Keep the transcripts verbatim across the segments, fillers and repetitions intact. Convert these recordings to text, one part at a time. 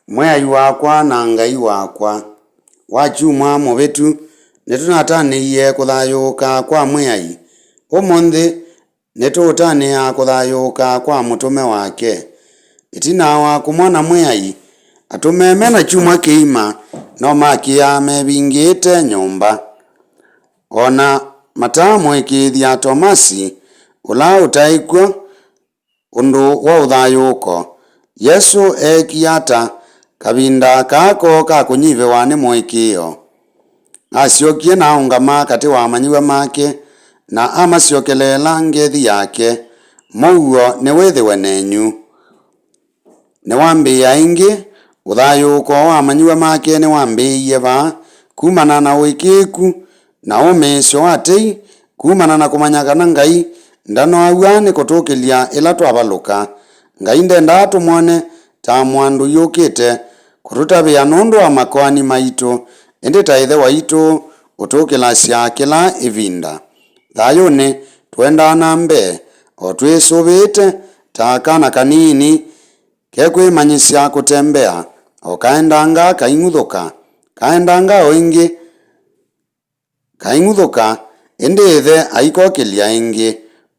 Mwĩai wakwa na Ngai wakwa. Wakyumwa mũvĩtu, nĩtũnatanĩie kũthayũũka kwa Mwĩai. Ũmũnthĩ, nĩtũũtanĩa kũthayũũka kwa mũtũme wake. Ĩtina wa kũmwona Mwĩai, atũme me na kyumwa kĩima no makĩaa mevingĩĩte nyũmba. O na mataamũĩkĩĩthya Tomasi, ũla ũtaĩ kw'o, ũndũ wa ũthayũũko. Yesũ eekie ata kavinda kaa koo ka kũnyivĩwa nĩ mũĩkĩĩo? Asyokie na aũngama katĩ wa amanyĩw'a make, na amasyokeleela ngethi yake, "Mũuo nĩwĩthĩwe nenyu." Nĩwambĩĩa ĩngĩ. Ũthayũũko wa amanyĩw'a make nĩwambĩĩie vaa, kumana na ũĩkĩĩku na ũmĩĩsyo wa tei, kumana na kũmanya kana Ngai ndanoaw'a nĩ kũtũkĩlya ĩla twavalũka. Ngai ndendaa tũmwone ta mwandũi ũkĩte kũtũtavĩa nũndũ wa makoani maitũ, ĩndĩ ta Ĩthe waitũ ũtũkĩlasya kĩla ĩvinda. Thayũnĩ tũendaa na mbee o twĩsũvĩĩte ta kana kanini kekwĩmanyĩsya kũtembea, o kaendanga kaing'uthũka, kaendanga o ĩngĩ kaing'uthũka, ĩndĩ ĩthe aikokĩlya ĩngĩ.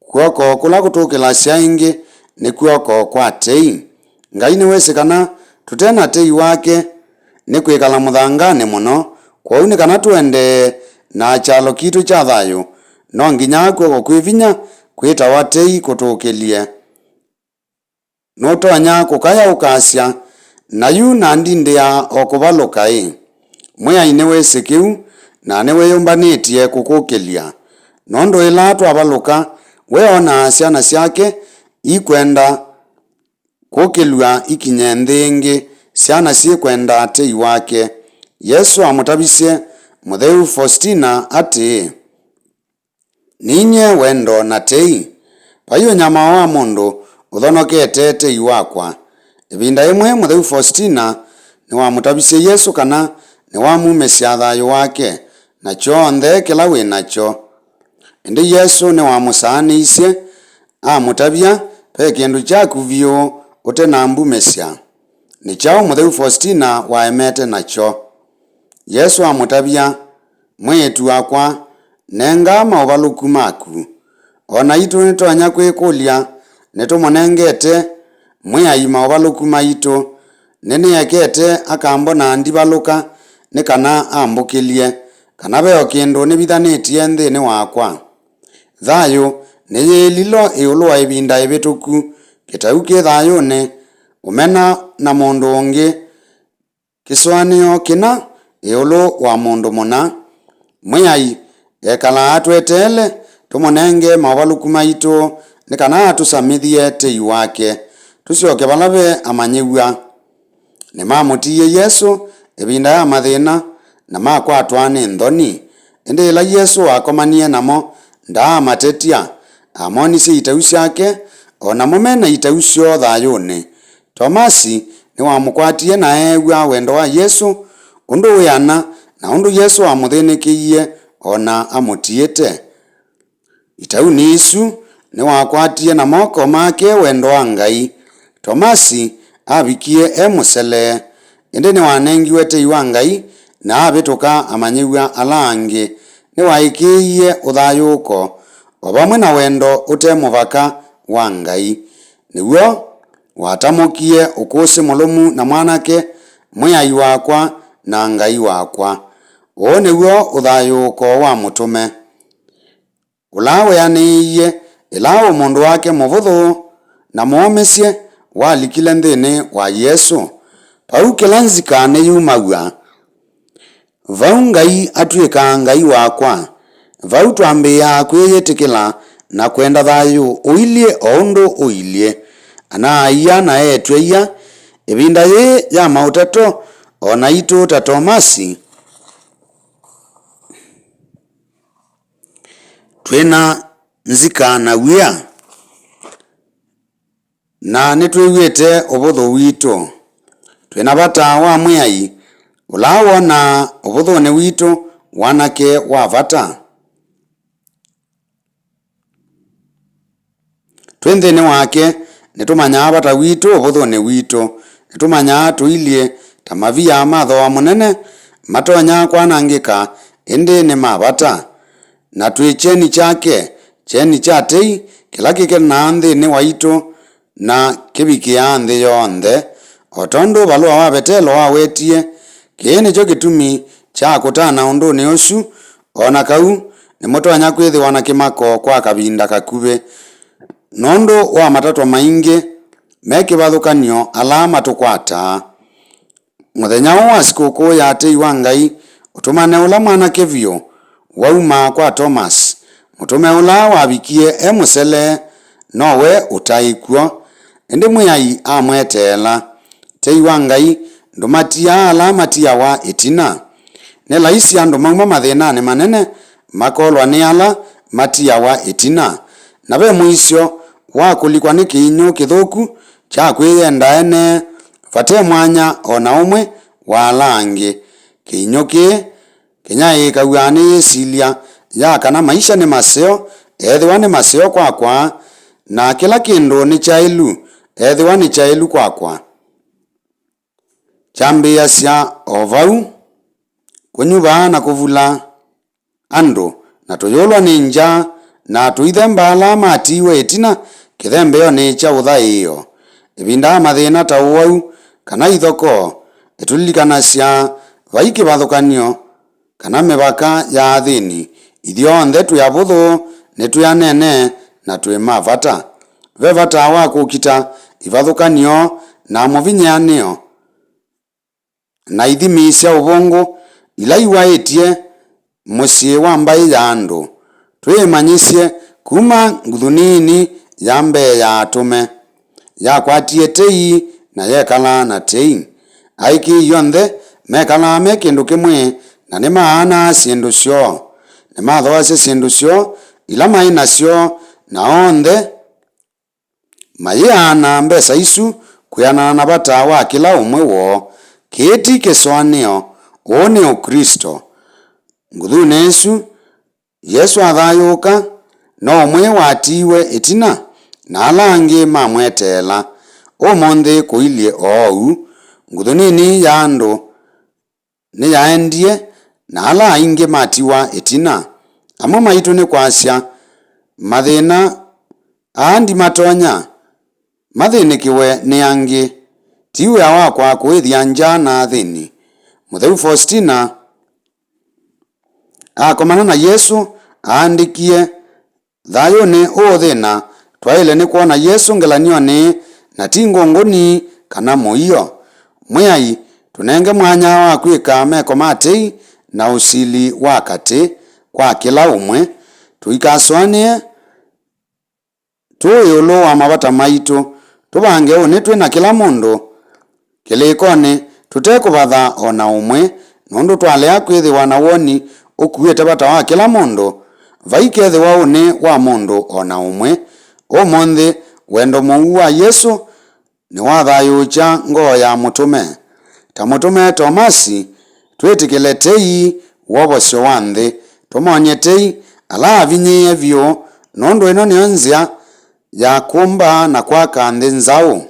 Kw'oko kũla kũtũkĩlasya ĩngĩ nĩ kw'oko kwa tei. Ngai nĩwĩsĩ kana tũte na tei wake nĩ kwĩkala mũthanganĩ mũno. Kwoou nĩ kana tũendee na kyalo kitũ kya thayũ, no nginya kw'oko kwĩ vinya kwĩtawa tei kũtũkĩlye. Nũtonya kũkaya ũkasya, "Na yu nandindĩa o kũvalũka ĩ?" Mwĩai nĩwĩsĩ kĩu, na nĩwĩyũmbanĩtye kũkũkĩlya. Nũndũ ĩla twavalũka, we onaa syana syake ikwenda kũkĩlw'a ikinye nthĩ ĩngĩ, syana syĩkwenda tei wake. Yesũ amũtavisye Mũtheu Faustina atĩĩ, "Ninyie wendo na tei. Vai ũnyamao wa mũndũ ũthonokete tei wakwa." Ĩvinda yĩmwe, Mũtheu Faustina nĩwamũtavisye Yesũ kana nĩwamumĩsya thayũ wake na kyonthe kĩla wĩ nakyo. Ĩndĩ Yesũ nĩwamũsaanĩisye, amũtavya, "Ve kĩndũ kyaku vyũ ũtenambumĩsya." Nĩ kyaũ Mũtheu Faustina waemete nakyo? Yesũ amũtavya, "Mwĩĩtu wakwa, nenga maũvalũku maku." O naitũ nĩtonya kwĩkũlya, nĩtũmũnengete Mwĩai maũvalũku maitũ? Nĩnĩekete akambona ndivalũka nĩ kana ambũkĩlye, kana ve o kĩndũ nĩvithanĩtye nthĩnĩ wakwa? Thayũ nĩyĩĩlilo ĩũlũ wa ĩvinda ĩvĩtũku, kĩtau kĩ thayũnĩ, ũmena na mũndũ ũngĩ, kĩsũanĩo kĩna ĩũlũ wa mũndũ mũna. Mwĩai ekalaa atweteele tũmũnenge maũvalũku maitũ nĩ kana atũsamĩthye tei wake, tũsyoke vala ve amanyĩw'a. Nĩmamũtiie Yesũ ĩvinda ya mathĩna na makwatwa nĩ nthoni. Ĩndĩ yĩla Yesũ wakomanie namo, ndaamatetya. Amonisye itau syake, o namo me na itau syoo thayũnĩ. Tomasi nĩwamũkwatie na eew'a wendo wa Yesũ ũndũ wĩana na ũndũ Yesũ wamũthĩnĩkĩie o na amũtiĩte. Itaunĩ isu, nĩwakwatie na moko make wendo wa Ngai. Tomasi avikie e mũselee, ĩndĩ nĩwanengiwe tei wa Ngai na avĩtũka amanyĩw'a ala angĩ. Nĩwaĩkĩĩie ũthayũũko o vamwe na wendo ũte mũvaka wa Ngai. Nĩw'o watamũkie ũkũsĩ mũlũmu na mwanake, "Mwĩai wakwa na Ngai wakwa." Ũũ nĩw'o ũthayũũko wa mũtũme, ũla weanĩie ĩla ũmũndũ wake mũvũthũ na mũũmĩsye walikile nthĩnĩ wa Yesũ. Vau kĩla nzika nĩyumaw'a. Vau Ngai atw'ĩkaa Ngai wakwa. Vau twambĩĩaa kwĩyĩtĩkĩla na kwenda thayũ ũilyĩ o ũndũ ũilyĩ. Ana-a-ia na eĩtu-a-ia, ĩvinda yĩĩ ya maũtato, o naitũ ta Tomasi, twĩ na nzika na wia, na nĩtwĩw'ĩte ũvũthũ witũ. Twĩ na vata wa Mwĩai, ũla wonaa ũvũthũnĩ witũ wanake wa vata. Twĩ nthĩnĩ wake, nĩtũmanyaa vata witũ ũvũthũnĩ witũ. Nĩtũmanyaa tũilyĩ ta mavia ma thooa mũnene, matonya kwanangĩka, ĩndĩ nĩ ma vata. Na twĩ kyeni kyake, kyeni kya tei, kĩla kĩkenaa nthĩnĩ waitũ, na kĩvikĩaa nthĩ yonthe. O tondũ valũa wa Vetelo wawetie, kĩĩ nĩkyo kĩtumi kya kũtana ũndũnĩ ũsu, o na kau nĩmũtonya kwĩthĩwa na kĩmako kwa kavinda kakuvĩ, nũndũ wa matatwa maingĩ me kĩvathũkany'o ala matũkwataa. Mũthenya ũũ wa sikũkũ ya tei wa Ngai, ũtũmane ũla mwanake vyũ wauma kwa Thomas, mũtũme ũla wavikie e mũsele, nowe ũtaĩ kw'o, ĩndĩ Mwĩai amweteela. Tei wa Ngai ndũmatiaa ala matiawa ĩtina. Nĩ laisi andũ mauma mathĩnanĩ manene makolwa nĩ ala matiawa ĩtina, na ve mũisyo wa kũlikwa nĩ kĩinyũ kĩthũku kya kwĩyenda ene, vate mwanya o na ũmwe wa ala angĩ. Kĩinyũ kĩĩ kĩnyaĩĩkaw'a nĩ yĩsilya ya kana maisha nĩ maseo, ethĩwa nĩ maseo kwakwa, na kĩla kĩndũ nĩ kyaĩlu, ethĩwa nĩ kyaĩlu kwakwa. Kyambĩĩasya o vau, kũnyuva na kũvula andũ, na tũyũlwa nĩ ngya, na tũithemba ala matiiwe ĩtina kĩthembeonĩ kya ũthaĩĩo. Ĩvinda ya mathĩna ta ũwau kana ithokoo, ĩtũlilikanasya vai kĩvathũkany'o kana mĩvaka ya athĩni. Ithyonthe twĩ avũthũ, nĩtwĩanene, na twĩ ma vata. Ve vata wa kũkita ivathũkany'o na mũvinyĩanĩo na ithimi sya ũvũngũ ila iwaĩtye mũsyĩ wa mbaĩ ya andũ. Twĩĩmanyĩsye kuma nguthu nini ya mbee ya atũme, yakwatie tei na yekalaa na tei. Aĩkĩĩi onthe mekalaa me kĩndũ kĩmwe, na nĩmaanaa syĩndũ syoo. Nĩmathooasya syĩndũ syoo ila maĩ nasyo, na onthe mayĩaana mbesa isu kwĩanana na vata wa kĩla ũmwe woo. Kĩĩ ti kĩsũanĩo, ũũ nĩ Ũklĩsto. Nguthunĩ ĩsu, Yesũ athayũũka, no ũmwe watiiwe ĩtina, na ala angĩ mamweteela. Ũmũnthĩ kũilyĩ oou. Nguthu nini ya andũ nĩyaendie, na ala aingĩ matiwa ĩtina. Amwe maitũ nĩ kwasya, mathĩna aa ndimatonya, mathĩnĩkĩwe nĩ angĩ. Ti wĩa wakwa kũĩthya ngya na athĩni. Mũtheu Faustina akomana na Yesũ aandĩkie, thayũnĩ ũũthĩna, twaĩle nĩ kwona Yesũ ngelany'onĩ, na ti ngũngũni kana mũio. Mwĩai, tũnenge mwanya wa kwĩka meko ma tei na ũsili wa katĩ kwa kĩla ũmwe. Tũikasũanĩe tũĩ ĩũlũ wa mavata maitũ, tũvange ũnĩ twĩ na kĩla mũndũ kĩlĩkonĩ tũte kũvatha o na ũmwe, nũndũ twalea kwĩthĩwa na woni ũkuĩte vata wa kĩla mũndũ, vaikethĩwa ũnĩ wa mũndũ o na ũmwe. Ũmũnthĩ, wendo mũuu wa Yesũ nĩwathayũũkya ngoo ya mũtũme. Ta mũtũme Tomasi, twĩtĩkĩle tei wovosyo wa nthĩ, tũmony'e tei ala avinyĩĩe vyũ, nũndũ ĩno nĩyo nzĩa ya kũmba na kwaka nthĩ nzaũ.